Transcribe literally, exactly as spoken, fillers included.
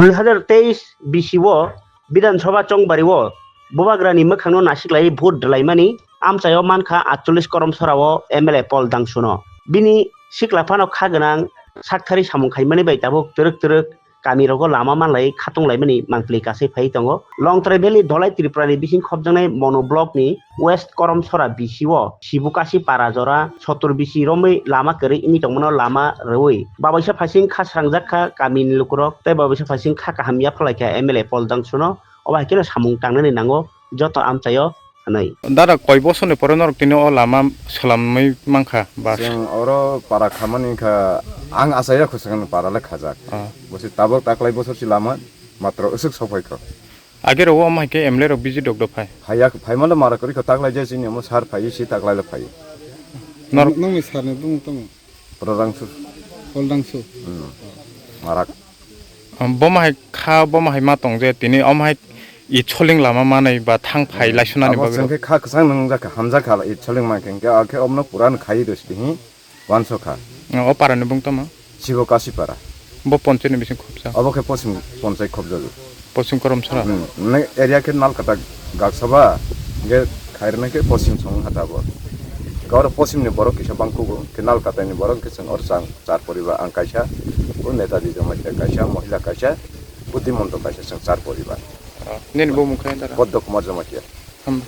Dui hazar teis bisi o Bidhan Sabha chongbari o Bubagrani mwkhangno nasiklaiwi vote rwlaimani amchaio mankha atchollis Koromsora o M L A Paul Dangsuno. Bini sikla phano kha gwnang sakthari samung khaimani bai tabuk twrwk twrwk kamirogo lama manlai khatunglaimani mangpili kasai phai tongo. Longtrai Valley Dholai Tripurani bising khopjaknai Mono Block ni West Koromsora bisi o Sibukasi para jora sotor bisi romwi lama kwrwi wngwi tongmano lama rwui babaisa phaising kha srangjak kha kamini lukurok tei babaisa phaising kha kaham yapharlaikha M L A Paul Dangsuno. Obo hai kheno samung tangnani nango joto amchaio hwnwi. Dada, koi bosorni pore norok tini o lama swlamwi mankha ba? Chwng oro para khamani wngkha, ang achaia khwsang para le khajak. Ah. Bosi tabok taklai bosor si lama matro usuk sopaikho. Age ro omo hai khe M L A rok bisi dok dok phai. Phaiya, phaimano mara kwrwi kho, taklai je chini omo sar phai si taklai le phai. Nor- Nongni sarni bumung tamo? Prodangsu. Poldangsu. Hmm. Marak. Bomo hai kha, bomo hai ma tong je tini omo hai i choling lama manai ba thang phai laisunani abo bagwi chwng rok. Khe kha kwchang nung jakha, hamjakha i choling mankhe, hwnkhe akhe omno puran khai dos dihi. Wansokha. O parani bung tamo? Sibo Kasipara. Bo ponchayni bising khopsa? Obo khe Posim ponchai khopjago. Posim Koromsora? Hmm. Nini area khe Nalkata Gaksaba, hwnkhe khairwknai khe Posim song hata bo. Hwnkhe oro Posimni borok kisa bangkugo, hwnkhe Nalkatani borok hwnkhe chwng oro chang char poribar, ang kaisa, o Netaji Jamatia kaisa, Mohila kaisa, Buddhimonto kaisa, chwng char poribar. Nini bumung khe dara? Poddo Kumar Jamatia. Hum.